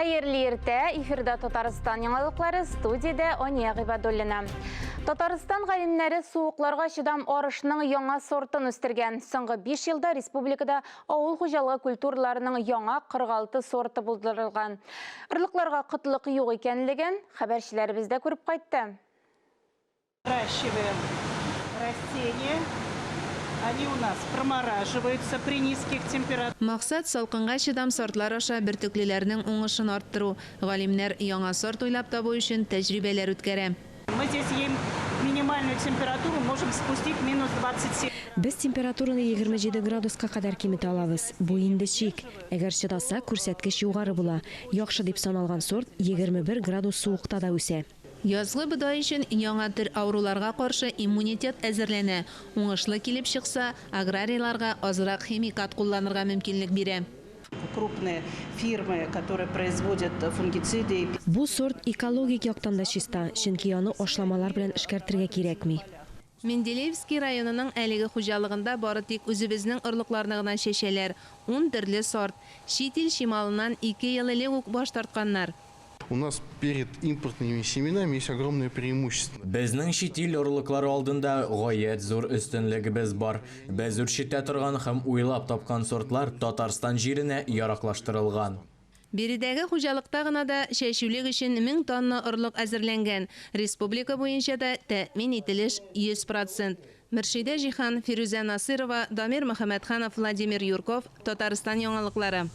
Хәерле иртә, эфирда Татарстан яңалыклары, студиядә Ания Гыйбадуллина. Татарстан галимнәре суыкларга чыдам арышның яңа сортын үстергән. Соңгы 5 елда республикада авыл хуҗалыгы культураларының яңа 46 сорты булдырылган. Орлыкларга кытлык юк икәнлеген хәбәрчеләребез дә күреп кайтты. Выращиваем растения. Они у нас промораживаются при низких температурах. Максат, салкынга чыдам сортлар аша бөртеклеләрнең уңышын арттыру. Галимнәр яңа сорт уйлап табу өчен тәҗрибәләр үткәрә. Мы здесь им минимальную температуру можем спустить минус 27. Без температураны 27 градуска кадәр киметә алабыз. Бу инде чик. Әгәр чыдаса, күрсәткеч югары була. Яхшы дип саналган сорт 21 градус суыкта да үсә. Язгы бодай өчен яңа төр авыруларга каршы иммунитет әзерләнә. Уңышлы килеп чыкса, аграрийларга азрак химикат кулланырга мөмкинлек бирә. Крупные фирмы, которые производят фунгициды. Бу сорт экологик яктан да чиста, чөнки аны ашламалар белән эшкәртергә кирәкми. Менделеевский районының әлеге хуҗалыгында бары тик үзебезнең орлыкларны гына чәчәләр, ун төрле сорт. Чит ил чималыннан ике ел элек үк баш тартканнар. У нас перед импортными семенами есть огромное преимущество. Безнең чит ил орлыклары алдында гаять зур өстенлегебез бар. Без үрчетә торган һәм уйлап тапкан сортлар Татарстан җиренә яраклаштырылган. Биредәге хуҗалыкта гына да чәчүлек өчен 1000 тонна орлык әзерләнгән. Республика буенча да тәэмин ителеш 100 процент. Мөршидә Җиһан, Фирүзә Насыйрова, Дамир Мөхәммәтханов, Владимир Юрков, Татарстан яңалыклары.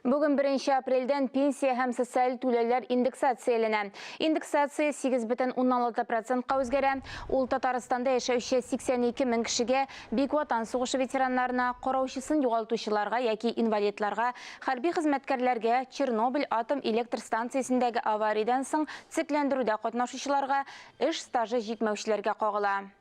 Бүген 1 апрельдән пенсия һәм социаль түләүләр индексацияләнә. Индексация 8,6 процентка үзгәрә. Ул Татарстанда яшәүче 82 мең кешегә, Бөек Ватан сугышы ветераннарына, караучысын югалтучыларга яки инвалидларга, хәрби хезмәткәрләргә, Чернобыль атом электр станциясендәге авариядән соң төзекләндерүдә катнашучыларга, эш стажы җитмәүчеләргә кагыла.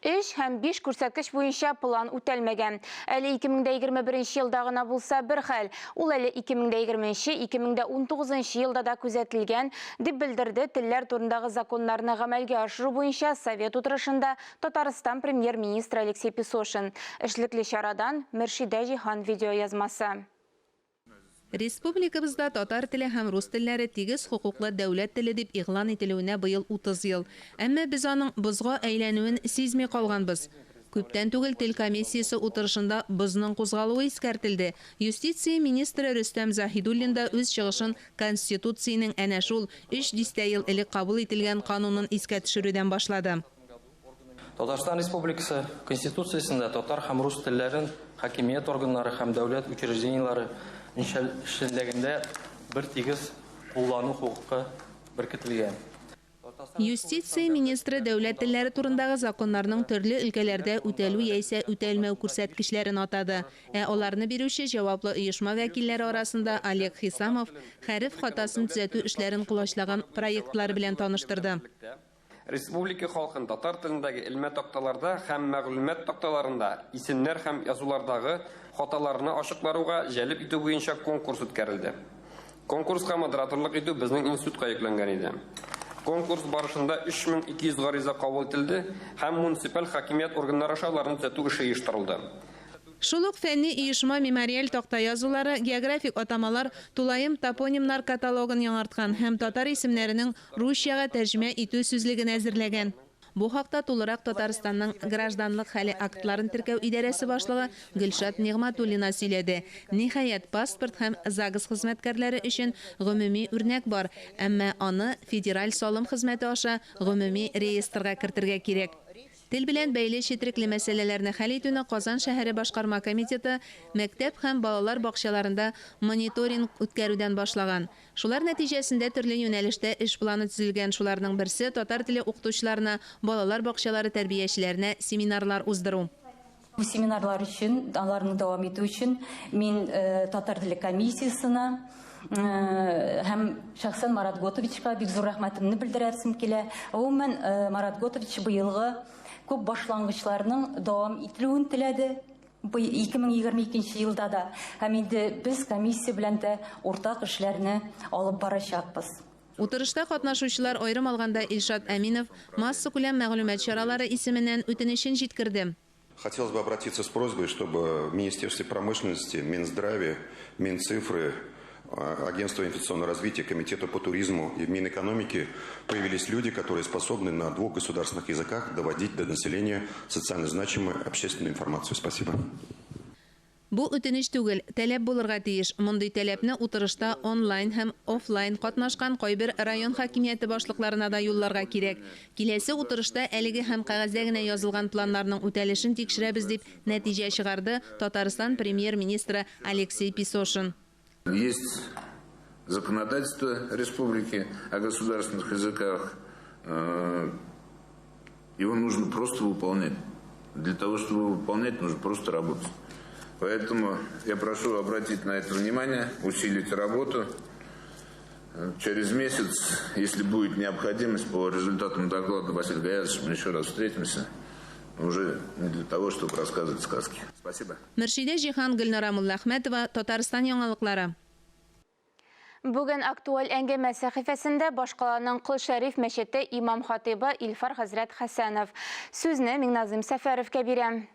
Өч һәм биш күрсәткеч буенча план үтәлмәгән. Әле 2021 елда гына булса бер хәл. Ул әле 2020-2019 елда да күзәтелгән, дип белдерде телләр турындагы законнарны гамәлгә ашыру буенча Совет утырышында Татарстан премьер-министры Алексей Песошин. Эшлекле чарадан Мөршидә Җиһан видеоязмасы. Республикабызда татар теле һәм рус телләре тигез хокуклы дәүләт теле дип игълан ителүенә быел 30 ел. Әмма без аның бозга әйләнүен сизми калганбыз. Күптән түгел тел комиссиясе утырышында бозның кузгалуы искәртелде. Юстиция министры Рөстәм Заһидуллин да үз чыгышын Конституциянең әнә шул өч дистә ел элек кабул ителгән канунын искә төшерүдән башлады. Татарстан Республикасы Конституциясендә татар һәм рус телләрен хакимият органнары һәм дәүләт учреждениеләре эшчәнлегендә бертигез куллану хокукы беркетелгән. Юстиция министры дәүләт телләре турындагы законнарның төрле өлкәләрдә үтәлү яисә үтәлмәү күрсәткечләрен атады. Ә аларны бирүче җаваплы оешма вәкилләре арасында Олег Хисамов хәреф хатасын төзәтү эшләрен колачлаган проектлары белән таныштырды. Республика халкын татар телендәге элмә такталарда һәм мәгълүмат такталарында исемнәр һәм язулардагы хаталарны ачыкларуга җәлеп итү буенча конкурс үткәрелде. Конкурска модераторлык итү безнең институтка йөкләнгән иде. Конкурс барышында 3200 гариза кабул ителде һәм муниципаль хакимият органнары аша аларны төзәтү эше оештырылды. Шул ук фәнни оешма мемориаль такта язулары, географик атамалар, тулаем топонимнар каталогын яңарткан һәм татар исемнәренең русчага тәрҗемә итү сүзлеген әзерләгән. Бу хакта тулырак Татарстанның гражданлык хәле актларын теркәү идарәсе башлыгы Гөлшат Нигъмәтуллина сөйләде. Ниһаять, паспорт һәм загс хезмәткәрләре өчен гомуми үрнәк бар, әмма аны Федераль салым хезмәте аша гомуми реестрга кертергә кирәк. Тел белән бәйле четерекле мәсьәләләрне хәл итүне Казан шәһәре башкарма комитеты мәктәп һәм балалар бакчаларында мониторинг үткәрүдән башлаган. Шулар нәтиҗәсендә төрле юнәлештә эш планы төзелгән, шуларның берсе, татар теле укытучыларына, балалар бакчалары тәрбиячеләренә семинарлар уздыру. Бу семинарлар өчен, аларны дәвам итү өчен мин татар теле комиссиясенә һәм шәхсән Марат Готовичка бик зур рәхмәтемне белдерәсем килә. Гомумән, Марат Готович быелгы күп башлангычларның дәвам ителүен теләде. Бу 2022 елда да һәм инде без комиссия белән дә уртак эшләрне алып барачакбыз. Утырышта катнашучылар, аерым алганда Илшат Әминов, массакүләм мәгълүмат чаралары исеменнән үтенечен җиткерде. Хотелось бы обратиться с просьбой, чтобы в Министерстве промышленности, Минздраве, Минцифры, Агентство инвестиционного развития, Комитета по туризму и в Минэкономике появились люди, которые способны на двух государственных языках доводить до населения социально значимую общественную информацию. Спасибо. Бу үтенеч түгел, таләп булырга тиеш. Мондый таләпне утырышта онлайн һәм офлайн катнашкан кайбер район хакимияте башлыкларына да юлларга кирәк. Киләсе утырышта әлеге һәм кәгазьдә генә язылган планнарның үтәлешен тикшерәбез, дип нәтиҗә чыгарды Татарстан премьер-министры Алексей Песошин. Есть законодательство республики о государственных языках. Его нужно просто выполнять. Для того, чтобы выполнять, нужно просто работать. Поэтому я прошу обратить на это внимание, усилить работу. Через месяц, если будет необходимость, по результатам доклада Василия Гаязовича мы еще раз встретимся. Уже не для того, чтобы рассказывать сказки. Спасибо. Мөршидә Җиһан, Гөлнара Муллахмәтова, Татарстан яңалыклары. Бүген актуаль әңгәмә сәхифәсендә башкаланың Кол Шәриф мәчете имам-хатыйбы Илфар хәзрәт Хәсәнов. Сүзне Миңназыйм Сәфәровка бирәм.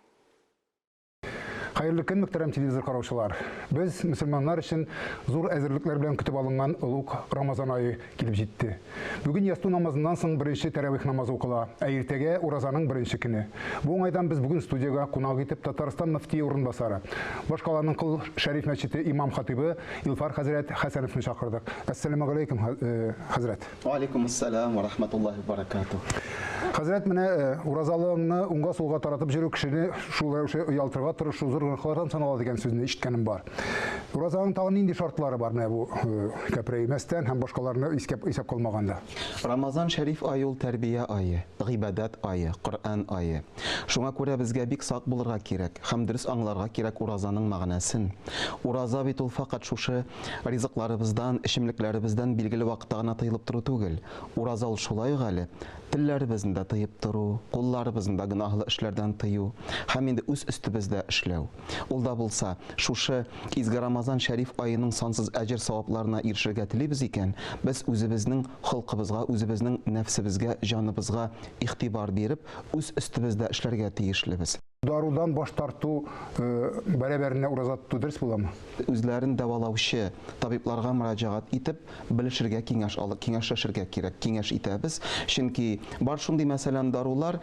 Хәерле көн, мөхтәрәм телевизор караучылар. Без мөселманнар өчен зур әзерлекләр белән көтеп алынган олуг Рамазан ае килеп җитте. Бүген ястү намазыннан соң беренче тәравих намазы укыла, ә иртәгә уразаның беренче көне. Бу уңайдан без бүген студиягә кунак итеп Татарстан мөфтие урынбасары, башкаланың Кол Шәриф мәчете имам-хатыйбы Илфар хәзрәт Хәсәновны чакырдык. Әссәламегаләйкүм, хәзрәт. Ва алейкум ассалам ва рахматуллахи ва баракатух. Хәзрәт, менә уразалыгыңны уңга сулга таратып йөрү кешене шул рәвешле оялтырга тырышу зур гөнаһлардан санала дигән сүзне ишеткәнем бар. Уразаның тагын нинди шартлары бар менә бу кәпрәймәстән һәм башкаларны исәп калмаганда? Рамазан шәриф ае ул тәрбия ае, гыйбадәт ае, Коръән ае. Шуңа күрә безгә бик сак булырга кирәк һәм дөрес аңларга кирәк уразаның мәгънәсен. Ураза бит ул фәкать шушы ризыкларыбыздан, эчемлекләребездән билгеле вакытта гына тыелып тору түгел. Ураза ул шулай ук әле телләребезне дә тыеп тору, кулларыбызны да гөнаһлы эшләрдән тыю һәм инде үз өстебездә эшләү. Ул да булса, шушы изге Рамазан шәриф аеның сансыз әҗер-савапларына ирешергә телибез икән, без үзебезнең холкыбызга, үзебезнең нәфсебезгә, җаныбызга игътибар биреп, үз өстебездә эшләргә тиешлебез. Дарудан баш тарту бәрабәренә ураза тоту дөрес буламы? Үзләрен дәвалаучы табибларга мөрәҗәгать итеп, белешергә, киңәш алып, киңәшләшергә кирәк, киңәш итәбез. Чөнки бар шундый, мәсәлән, дарулар,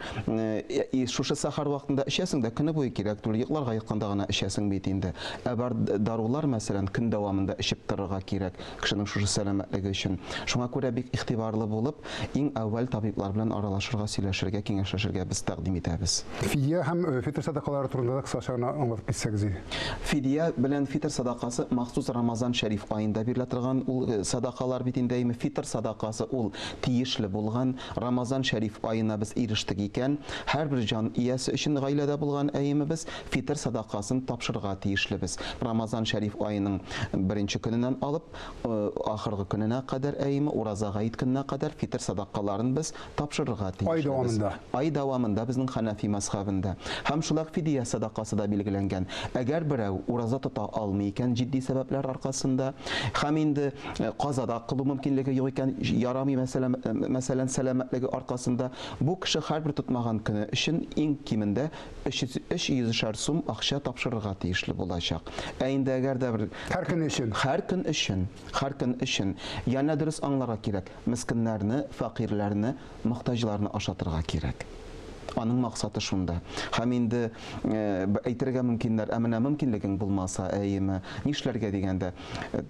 шушы сәхәр вакытында эчәсең дә, көне буе кирәк түгел, йокларга ятканда гына эчәсең бит инде. Ә бар дарулар, мәсәлән, көн дәвамында эчеп торырга кирәк, кешенең шушы сәламәтлеге өчен. Шуңа күрә бик игътибарлы булып, иң әүвәл табиблар белән аралашырга, сөйләшергә, киңәшләшергә без тәкъдим итәбез. Фидия һәм фитр садакалары турында да кыскача гына аңлатып китсәгез иде. Фидия белән фитр садакасы махсус Рамазан шәриф аенда бирелә торган ул садакалар бит инде, әйме. Фитр садакасы ул тиешле булган Рамазан шәриф аена без ирештек икән, һәрбер җан иясе өчен гаиләдә булган әйме без фитр садакасын тапшырырга тиешлебез. Рамазан шәриф аеның беренче көненнән алып ахыргы көненә кадәр, әйме, ураза гаит көненә кадәр фитр садакаларын без тапшырырга Ай тиешлебез. дәвамында. Ай дәвамында безнең Хәнәфи мәзхәбендә. Һәм шулай ук фидия садакасы да билгеләнгән. Әгәр берәү ураза тота алмый икән, җитди сәбәпләр аркасында, һәм инде каза да кылу мөмкинлеге юк икән, ярамый, мәсәлән, мәсәлән, сәламәтлеге аркасында, бу кеше һәрбер тотмаган көне өчен иң кимендә 300 сум акча тапшырырга тиешле булачак. Ә инде әгәр дә бер Һәр көн өчен. Һәр көн өчен, һәр көн өчен. Янә дөрес аңларга кирәк, мескеннәрне, фәкыйрьләрне, мохтаҗларны ашатырга кирәк. Аның максаты шунда. Һәм инде әйтергә мөмкиннәр, ә менә мөмкинлегең булмаса, әйеме, нишләргә дигәндә,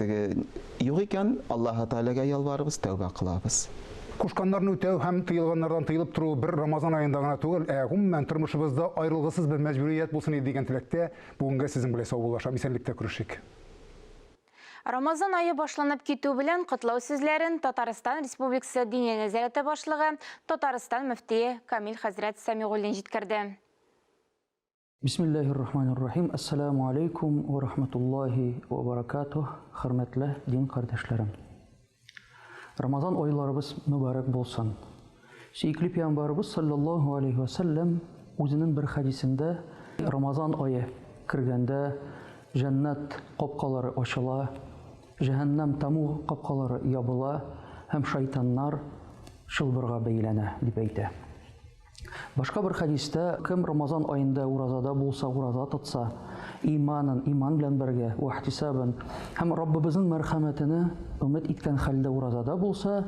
теге юк икән, Аллаһы Тәгаләгә ялварыбыз, тәүбә кылабыз. Кушканнарны үтәү һәм тыелганнардан тыелып тору бер Рамазан аенда гына түгел, ә гомумән тормышыбызда аерылгысыз бер мәҗбүрият булсын иде дигән теләктә бүгенгә сезнең белән саубуллашам. Исәнлектә күрешик. Рамазан ае башланып китү белән котлау сүзләрен Татарстан Республикасы Диния нәзарәте башлыгы, Татарстан мөфтие Камил хәзрәт Сәмигуллин җиткерде. Бисмиллаһир-рахманир-рахим. Ассаламу алейкум ва рахматуллахи ва баракатух. Хөрмәтле дин кардәшләрем. Рамазан айларыбыз мөбарәк булсын. Сөекле пәйгамбәребез саллаллаһу алейхи ва саллям үзенең бер хәдисендә Рамазан ае кергәндә җәннәт капкалары ачыла, җәһәннәм таму капкалары ябыла һәм шайтаннар чылбырга бәйләнә дип әйтә. Башка бер хәдистә, кем Рамазан аенда уразада булса, ураза тотса, иманын, иман белән бергә, вәхтисабан, һәм Раббыбызның мәрхәмәтенә өмет иткән хәлдә уразада булса,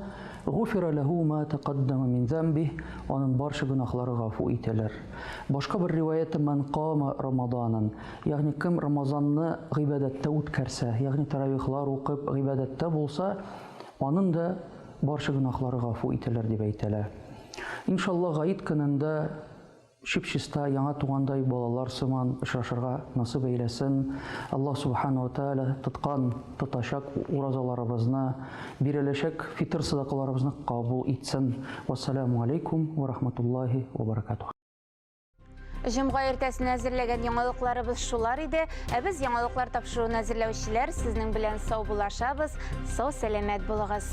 гуфира ләһу ма тәкаддама мин зәмбих, аның барча гөнаһлары гафу ителер. Башка бер риваятьтә ман кама Рамаданан, ягъни кем Рамазанны гыйбадәттә үткәрсә, ягъни таравихлар укып гыйбадәттә булса, аның да барча гөнаһлары гафу ителер дип әйтелә. Иншалла, гает көнендә чип-чиста, яңа тугандай балалар сыман очрашырга насыйп әйләсен. Аллаһ Субхана ва Тааля тоткан, тотачак уразаларыбызны, биреләчәк фитыр садакаларыбызны кабул итсен. Вассаламу алейкум ва рахматуллахи ва баракатуһ. Җомга иртәсенә әзерләгән яңалыкларыбыз шулар иде. Ә без яңалыклар тапшыруын әзерләүчеләр сезнең белән саубуллашабыз. Сау-сәламәт булыгыз.